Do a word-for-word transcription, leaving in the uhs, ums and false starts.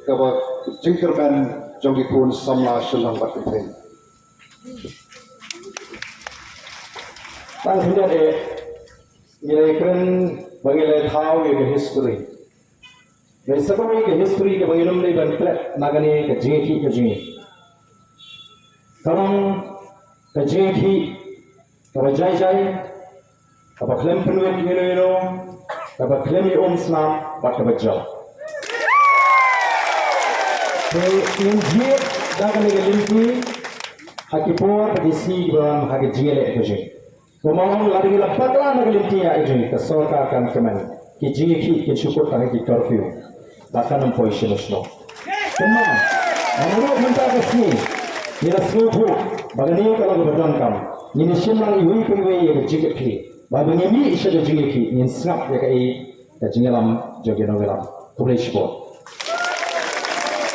kaba jingkyrmen jong ki khun samla shynrang bad kynthei. Tang khyndiat eh, ngi la kren ba ngi la thaw ïa ka history. Ngi sa kawei ka history kaba ngin ym dei ban klet na kane ka jingïakhih ka jong ngi. Ka long ka jingïakhih kaba jai jai, kaba khlem pynwit ïano ïano, kaba khlem ïa um snam bad kaba jop. Te ngin jied da kane ka lynti ha ki por bad ki sngi kiba wan ha ka jingïaleh ka jong ngi. Kumba ong, lada ngi la bakla na ka lynti ïa ka jong ngi, ka sorkar kan kmen, ki jingïakhih kin shu kut tang ha ki curfew. Ba kan ym poi shano shano. Kumba, ha ngi ruh mynta ka sngi, ngi la sngewthuh ba kane ka long kaba donkam. Ngin ïashim lang iwei pa iwei ïa ka jingkitkhlieh. Ba, ba ngin mih sha ka jingïakhih, ngin sngap ïa kaei ka jingïalam jong ki nongïalam. Khublei shibun.